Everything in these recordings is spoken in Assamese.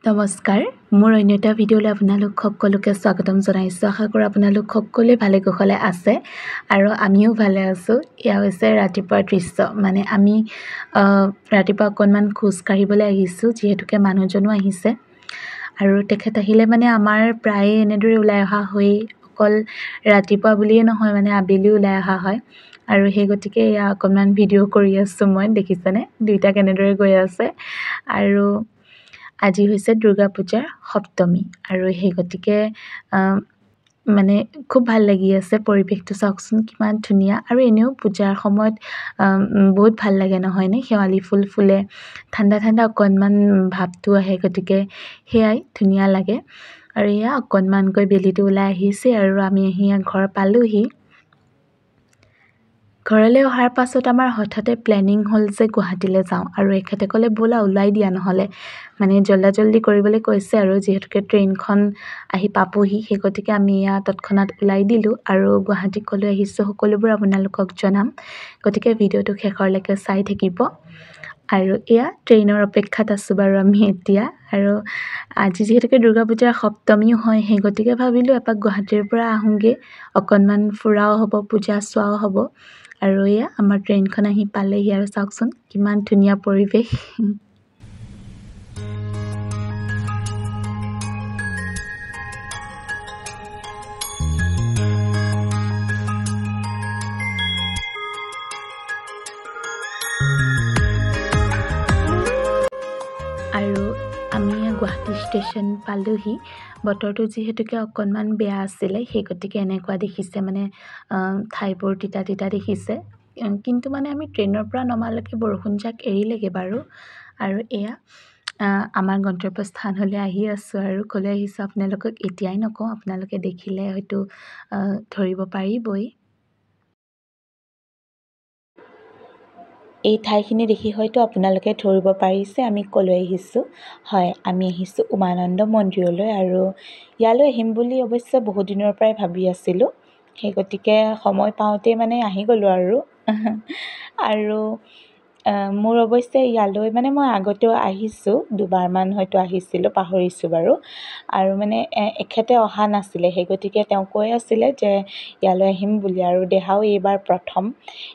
নমস্কাৰ, মোৰ অন্য এটা ভিডিঅ'লৈ আপোনালোক সকলোকে স্বাগতম জনাইছোঁ। আশা কৰোঁ আপোনালোক সকলোৱে ভালে কুশলে আছে আৰু আমিও ভালে আছোঁ। এয়া হৈছে ৰাতিপুৱাৰ দৃশ্য। মানে আমি ৰাতিপুৱা অকণমান খোজ কাঢ়িবলৈ আহিছোঁ, যিহেতুকে মানুহজনো আহিছে আৰু তেখেত আহিলে মানে আমাৰ প্ৰায়ে এনেদৰে ওলাই অহা হয়েই। অকল ৰাতিপুৱা বুলিয়ে নহয়, মানে আবেলিও ওলাই অহা হয়। আৰু সেই গতিকে এয়া অকণমান ভিডিঅ' কৰি আছোঁ মই। দেখিছেনে দুইটা কেনেদৰে গৈ আছে। আৰু আজি হৈছে দুৰ্গা পূজাৰ সপ্তমী আৰু সেই গতিকে মানে খুব ভাল লাগি আছে। পৰিৱেশটো চাওকচোন কিমান ধুনীয়া। আৰু এনেও পূজাৰ সময়ত বহুত ভাল লাগে নহয়নে? শেৱালি ফুল ফুলে, ঠাণ্ডা ঠাণ্ডা অকণমান ভাৱটো আহে, গতিকে সেয়াই ধুনীয়া লাগে। আৰু এয়া অকণমানকৈ বেলিটো ওলাই আহিছে আৰু আমি আহি ঘৰ পালোহি। ঘৰলৈ অহাৰ পাছত আমাৰ হঠাতে প্লেনিং হ'ল যে গুৱাহাটীলৈ যাওঁ। আৰু এখেতে ক'লে ব'লা ওলাই দিয়া নহ'লে, মানে জল্দা জল্দি কৰিবলৈ কৈছে আৰু যিহেতুকে ট্ৰেইনখন আহি পাবহি, সেই গতিকে আমি এয়া তৎক্ষণাত ওলাই দিলোঁ। আৰু গুৱাহাটী ক'লৈ আহিছোঁ সকলোবোৰ আপোনালোকক জনাম, গতিকে ভিডিঅ'টো শেষৰলৈকে চাই থাকিব। আৰু এয়া ট্ৰেইনৰ অপেক্ষাত আছোঁ বাৰু আমি এতিয়া। আৰু আজি যিহেতুকে দুৰ্গা পূজাৰ সপ্তমীও হয়, সেই গতিকে ভাবিলোঁ এপাক গুৱাহাটীৰ পৰা আহোঁগৈ, অকণমান ফুৰাও হ'ব, পূজা চোৱাও হ'ব। আৰু এয়া আমাৰ ট্ৰেইনখন আহি পালেহি। আৰু চাওকচোন কিমান ধুনীয়া পৰিৱেশ। আৰু আমি গুৱাহাটী ষ্টেচন পালোহি। বতৰটো যিহেতুকে অকণমান বেয়া আছিলে, সেই গতিকে এনেকুৱা দেখিছে, মানে ঠাইবোৰ তিতা তিতা দেখিছে। কিন্তু মানে আমি ট্ৰেইনৰ পৰা নমালৈকে বৰষুণজাক এৰিলেগৈ বাৰু। আৰু এয়া আমাৰ গন্তব্যস্থানলৈ আহি আছোঁ। আৰু ক'লৈ আহিছোঁ আপোনালোকক এতিয়াই নকওঁ, আপোনালোকে দেখিলে হয়তো ধৰিব পাৰিবই। এই ঠাইখিনি দেখি হয়তো আপোনালোকে ধৰিব পাৰিছে আমি ক'লৈ আহিছোঁ। হয়, আমি আহিছোঁ উমানন্দ মন্দিৰলৈ। আৰু ইয়ালৈ আহিম বুলি অৱশ্যে বহুত দিনৰ পৰাই ভাবি আছিলোঁ, সেই গতিকে সময় পাওঁতেই মানে আহি গ'লোঁ আৰু। আৰু মোৰ অৱশ্যে ইয়ালৈ মানে মই আগতেও আহিছোঁ, দুবাৰমান হয়তো আহিছিলোঁ, পাহৰিছোঁ বাৰু। আৰু মানে এখেতে অহা নাছিলে, সেই গতিকে তেওঁ কৈ আছিলে যে ইয়ালৈ আহিম বুলি। আৰু দেহাও এইবাৰ প্ৰথম,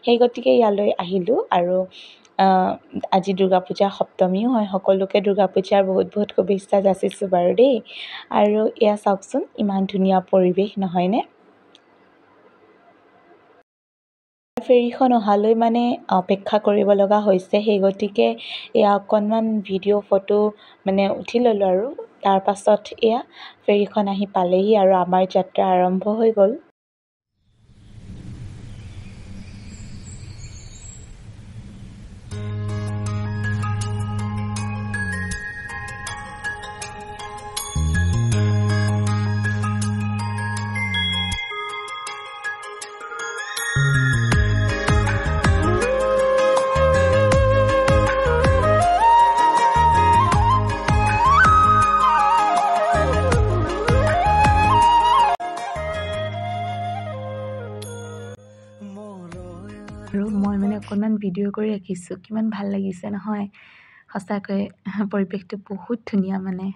সেই গতিকে ইয়ালৈ আহিলোঁ। আৰু আজি দুৰ্গা পূজাৰ সপ্তমীও হয়, সকলোকে দুৰ্গা পূজাৰ বহুত বহুত শুভেচ্ছা যাচিছোঁ বাৰু দেই। আৰু এয়া চাওকচোন ইমান ধুনীয়া পৰিৱেশ নহয়নে? ফেৰীখন অহালৈ মানে অপেক্ষা কৰিব লগা হৈছে, সেই গতিকে এয়া অকণমান ভিডিঅ' ফটো মানে উঠি ল'লোঁ। আৰু তাৰ পাছত এয়া ফেৰীখন আহি পালেহি আৰু আমাৰ যাত্ৰা আৰম্ভ হৈ গ'ল। আৰু মই মানে অকণমান ভিডিঅ' কৰি ৰাখিছোঁ, কিমান ভাল লাগিছে নহয় সঁচাকৈ। পৰিৱেশটো বহুত ধুনীয়া মানে।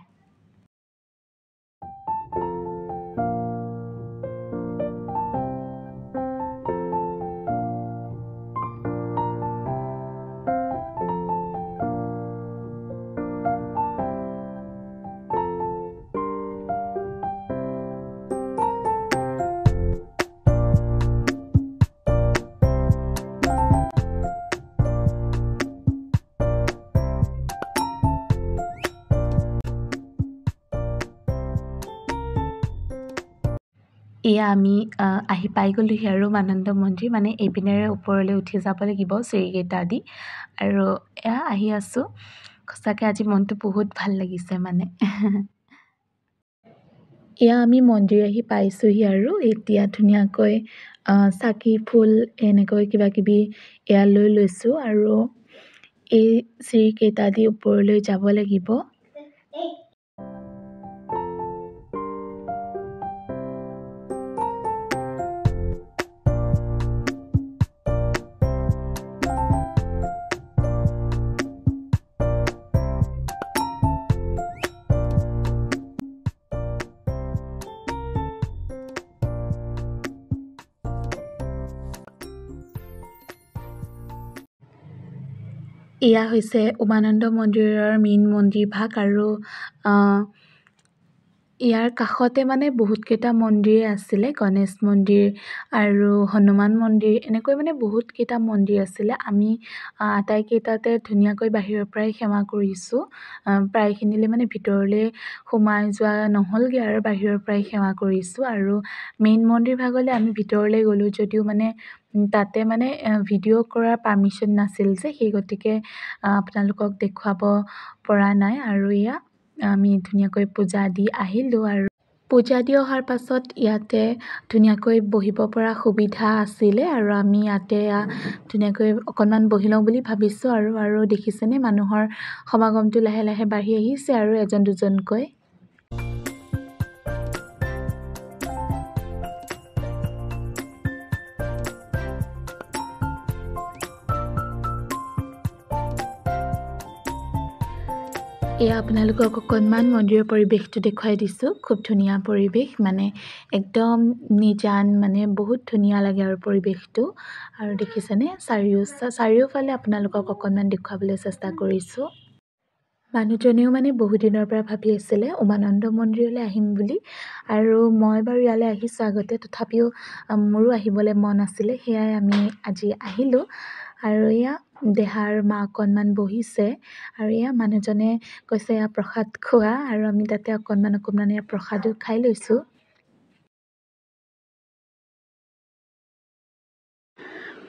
এয়া আমি আহি পাই গ'লোহি আৰু উমানন্দ মন্দিৰ। মানে এইপিনেৰে ওপৰলৈ উঠি যাব লাগিব চিৰিকেইটা দি। আৰু এয়া আহি আছোঁ। সঁচাকৈ আজি মনটো বহুত ভাল লাগিছে মানে। এয়া আমি মন্দিৰ আহি পাইছোঁহি। আৰু এতিয়া ধুনীয়াকৈ চাকি ফুল এনেকৈ কিবা কিবি এয়া লৈ লৈছোঁ। আৰু এই চিৰিকেইটা দি ওপৰলৈ যাব লাগিব। এয়া হৈছে উমানন্দ মন্দিৰৰ মেইন মন্দিৰ ভাগ আৰু ইয়াৰ কাষতে মানে বহুতকেইটা মন্দিৰ আছিলে, গণেশ মন্দিৰ আৰু হনুমান মন্দিৰ, এনেকৈ মানে বহুতকেইটা মন্দিৰ আছিলে। আমি আটাইকেইটাতে ধুনীয়াকৈ বাহিৰৰ পৰাই সেৱা কৰিছোঁ। প্ৰায়খিনিলৈ মানে ভিতৰলৈ সোমাই যোৱা নহ'লগৈ আৰু বাহিৰৰ পৰাই সেৱা কৰিছোঁ। আৰু মেইন মন্দিৰ ভাগলৈ আমি ভিতৰলৈ গ'লোঁ যদিও মানে তাতে মানে ভিডিঅ' কৰাৰ পাৰ্মিশ্যন নাছিল যে, সেই গতিকে আপোনালোকক দেখুৱাব পৰা নাই। আৰু এয়া আমি ধুনীয়াকৈ পূজা দি আহিলোঁ। আৰু পূজা দি অহাৰ পাছত ইয়াতে ধুনীয়াকৈ বহিব পৰা সুবিধা আছিলে আৰু আমি ইয়াতে ধুনীয়াকৈ অকণমান বহি লওঁ বুলি ভাবিছোঁ। আৰু আৰু দেখিছেনে মানুহৰ সমাগমটো লাহে লাহে বাঢ়ি আহিছে আৰু এজন দুজনকৈ। এয়া আপোনালোকক অকণমান মন্দিৰৰ পৰিৱেশটো দেখুৱাই দিছোঁ। খুব ধুনীয়া পৰিৱেশ, মানে একদম নিজান, মানে বহুত ধুনীয়া লাগে আৰু পৰিৱেশটো। আৰু দেখিছেনে চাৰিওফালে আপোনালোকক অকণমান দেখুৱাবলৈ চেষ্টা কৰিছোঁ। মানুহজনেও মানে বহুদিনৰ পৰা ভাবি আছিলে উমানন্দ মন্দিৰলৈ আহিম বুলি, আৰু মই বাৰু ইয়ালৈ আহিছোঁ আগতে, তথাপিও মোৰো আহিবলৈ মন আছিলে, সেয়াই আমি আজি আহিলোঁ। আৰু এয়া দেহাৰ মা অকণমান বহিছে আৰু এয়া মানুহজনে কৈছে এয়া প্ৰসাদ খোৱা, আৰু আমি তাতে অকণমান অকণমান এয়া প্ৰসাদো খাই লৈছোঁ।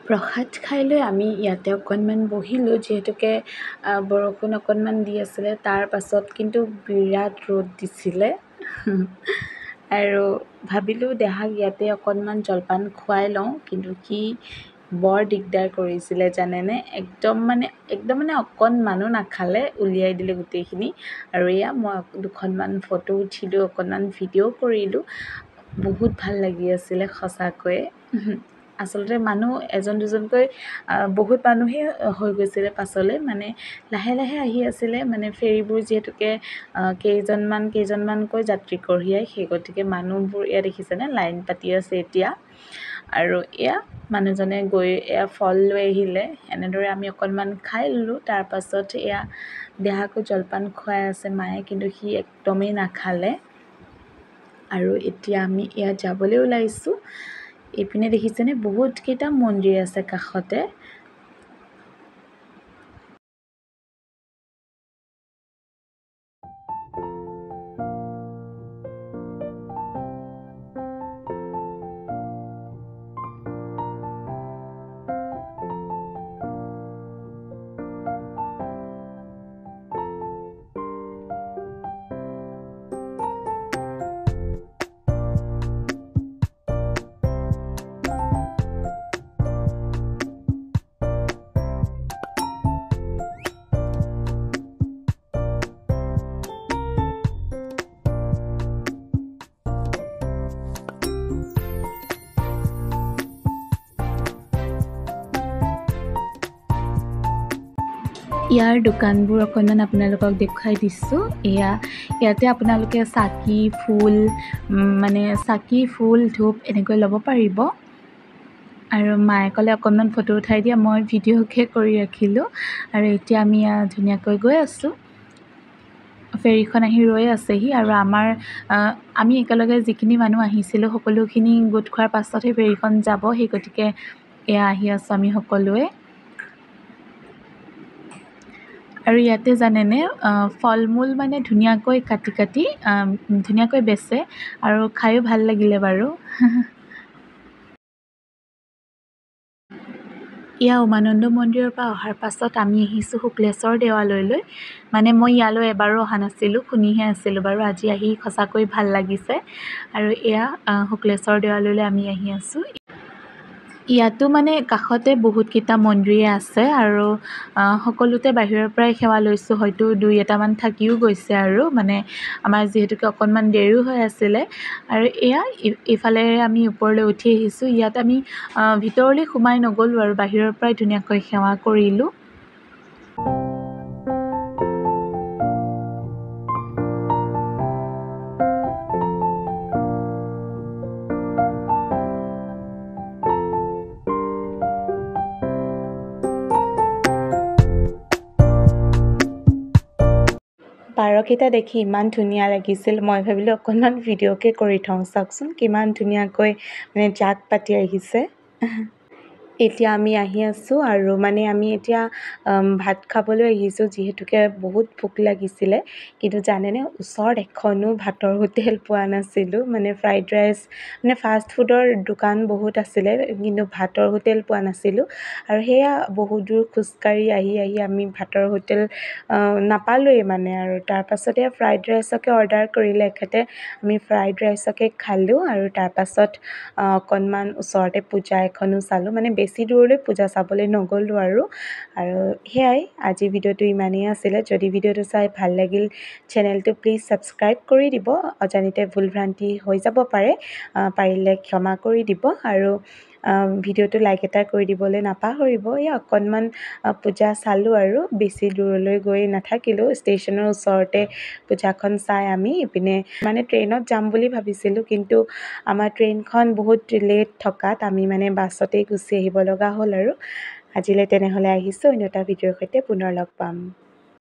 প্ৰসাদ খাই লৈ আমি ইয়াতে অকণমান বহিলোঁ, যিহেতুকে বৰষুণ অকণমান দি আছিলে, তাৰ পাছত কিন্তু বিৰাট ৰ'দ দিছিলে। আৰু ভাবিলোঁ দেহাক ইয়াতে অকণমান জলপান খুৱাই লওঁ, কিন্তু সি বৰ দিগদাৰ কৰিছিলে জানেনে, একদম মানে অকণমানো নাখালে, উলিয়াই দিলে গোটেইখিনি। আৰু এয়া মই দুখনমান ফটো উঠিলোঁ, অকণমান ভিডিঅ' কৰিলোঁ, বহুত ভাল লাগি আছিলে সঁচাকৈয়ে। আচলতে মানুহ এজন দুজনকৈ বহুত মানুহেই হৈ গৈছিলে পাছলৈ, মানে লাহে লাহে আহি আছিলে, মানে ফেৰীবোৰ যিহেতুকে কেইজনমানকৈ যাত্ৰী কঢ়িয়াই, সেই গতিকে মানুহবোৰ এয়া দেখিছেনে লাইন পাতি আছে এতিয়া। আৰু এয়া মানুহজনে গৈ এয়া ফল লৈ আহিলে, এনেদৰে আমি অকণমান খাই ল'লোঁ। তাৰপাছত এয়া দেহাকো জলপান খুৱাই আছে মায়ে, কিন্তু সি একদমেই নাখালে। আৰু এতিয়া আমি এয়া যাবলৈ ওলাইছোঁ। এইপিনে দেখিছেনে বহুতকেইটা মন্দিৰ আছে কাষতে। ইয়াৰ দোকানবোৰ অকণমান আপোনালোকক দেখুৱাই দিছোঁ। এয়া ইয়াতে আপোনালোকে চাকি ফুল, মানে চাকি ফুল ধূপ এনেকৈ ল'ব পাৰিব। আৰু মায়ে ক'লে অকণমান ফটো উঠাই দিয়া, মই ভিডিঅ'কে কৰি ৰাখিলোঁ। আৰু এতিয়া আমি ধুনীয়াকৈ গৈ আছোঁ। ফেৰীখন আহি ৰৈ আছেহি। আৰু আমাৰ আমি একেলগে যিখিনি মানুহ আহিছিলোঁ সকলোখিনি গোট খোৱাৰ পাছতহে ফেৰীখন যাব, সেই গতিকে এয়া আহি আছোঁ আমি সকলোৱে। আৰু ইয়াতে জানেনে ফল মূল মানে ধুনীয়াকৈ কাটি কাটি ধুনীয়াকৈ বেচে আৰু খায়ো ভাল লাগিলে বাৰু। এয়া উমানন্দ মন্দিৰৰ পৰা অহাৰ পাছত আমি আহিছোঁ শুক্লেশ্বৰ দেৱালয়লৈ। মানে মই ইয়ালৈ এবাৰো অহা নাছিলোঁ, শুনিহে আছিলোঁ বাৰু, আজি আহি সঁচাকৈ ভাল লাগিছে। আৰু এয়া শুক্লেশ্বৰ দেৱালয়লৈ আমি আহি আছোঁ। ইয়াতো মানে কাষতে বহুতকেইটা মন্দিৰ আছে আৰু সকলোতে বাহিৰৰ পৰাই সেৱা লৈছোঁ, হয়তো দুই এটামান থাকিও গৈছে আৰু মানে আমাৰ যিহেতুকে অকণমান দেৰিও হৈ আছিলে। আৰু এয়া এইফালেৰে আমি ওপৰলৈ উঠি আহিছোঁ। ইয়াত আমি ভিতৰলৈ সোমাই নগ'লোঁ আৰু বাহিৰৰ পৰাই ধুনীয়াকৈ সেৱা কৰিলোঁ। পাৰকেইটা দেখি ইমান ধুনীয়া লাগিছিল, মই ভাবিলোঁ অকণমান ভিডিঅ'কে কৰি থওঁ। চাওকচোন কিমান ধুনীয়াকৈ মানে জাক পাতি আহিছে। এতিয়া আমি আহি আছোঁ আৰু মানে আমি এতিয়া ভাত খাবলৈ আহিছোঁ, যিহেতুকে বহুত ভোক লাগিছিলে। কিন্তু জানেনে, ওচৰত এখনো ভাতৰ হোটেল পোৱা নাছিলোঁ। মানে ফ্ৰাইড ৰাইচ, মানে ফাষ্ট ফুডৰ দোকান বহুত আছিলে, কিন্তু ভাতৰ হোটেল পোৱা নাছিলোঁ। আৰু সেয়া বহুত দূৰ খোজকাঢ়ি আহি আহি আমি ভাতৰ হোটেল নাপালোৱেই মানে। আৰু তাৰপাছতে ফ্ৰাইড ৰাইচকে অৰ্ডাৰ কৰিলে এখেতে, আমি ফ্ৰাইড ৰাইচকে খালোঁ। আৰু তাৰপাছত অকণমান ওচৰতে পূজা এখনো চালোঁ, মানে বেছি দূৰলৈ পূজা চাবলৈ নগ'লোঁ আৰু। আৰু সেয়াই, আজিৰ ভিডিঅ'টো ইমানেই আছিলে। যদি ভিডিঅ'টো চাই ভাল লাগিল, চেনেলটো প্লিজ ছাবস্ক্ৰাইব কৰি দিব। অজানিতে ভুল ভ্ৰান্তি হৈ যাব পাৰে, পাৰিলে ক্ষমা কৰি দিব আৰু ভিডিঅ'টো লাইক এটা কৰি দিবলৈ নাপাহৰিব। এই অকণমান পূজা চালোঁ আৰু বেছি দূৰলৈ গৈ নাথাকিলোঁ। ষ্টেচনৰ ওচৰতে পূজাখন চাই আমি ইপিনে মানে ট্ৰেইনত যাম বুলি ভাবিছিলোঁ, কিন্তু আমাৰ ট্ৰেইনখন বহুত লেট থকাত আমি মানে বাছতেই গুচি আহিব লগা হ'ল। আৰু আজিলৈ তেনেহ'লে আহিছোঁ, অন্য এটা ভিডিঅ'ৰ সৈতে পুনৰ লগ পাম।